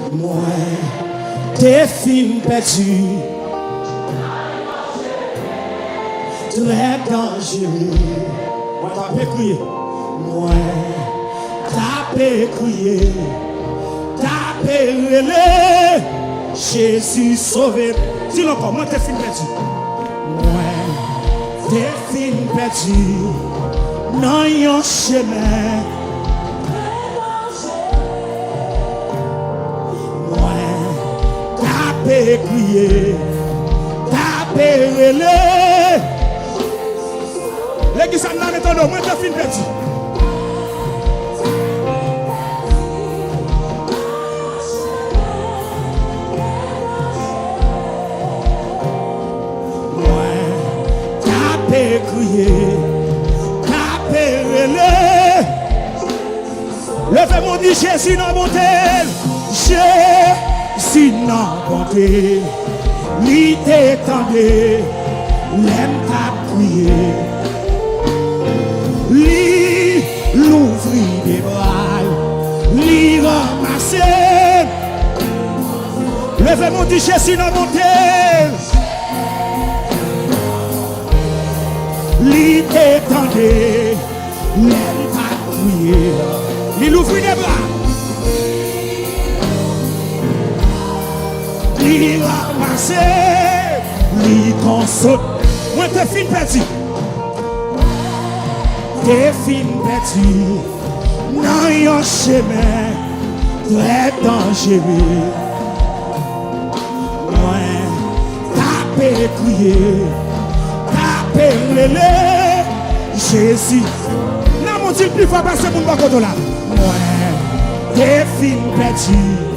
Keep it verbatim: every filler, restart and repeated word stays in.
Mwen te fin pèdi. Trè danjere. Mwen t ape kriye. Mwen t ape kriye. T ape rele. Jezi sove m. Di l ankò, mwen te fin pèdi. Mwen te fin pèdi nan yon chemen. Mwen t ape kriye, t ape rele. Legliz sa n lave tande w, mwen te fin pèdi. Mwen t ape kriye, t ape rele. Leve men w, di Jezi nan bonte l. Jezi nan bonte l. Li te tande lè m t ap kriye. Li louvri de bra l. Li ranmase m. Leve men w, di Jezi nan bonte l. Li te tande lè m t ap kriye. Li louvri de bra. Li ranmase. Li konsole. Mwen te fin pèdi. Te fin pèdi nan yon chemen trè danjere. Mwen t ape kriye, t ape rele Jezi. Nan men w, di l pi fò pase moun bò kote w la. Mwen te fin pèdi.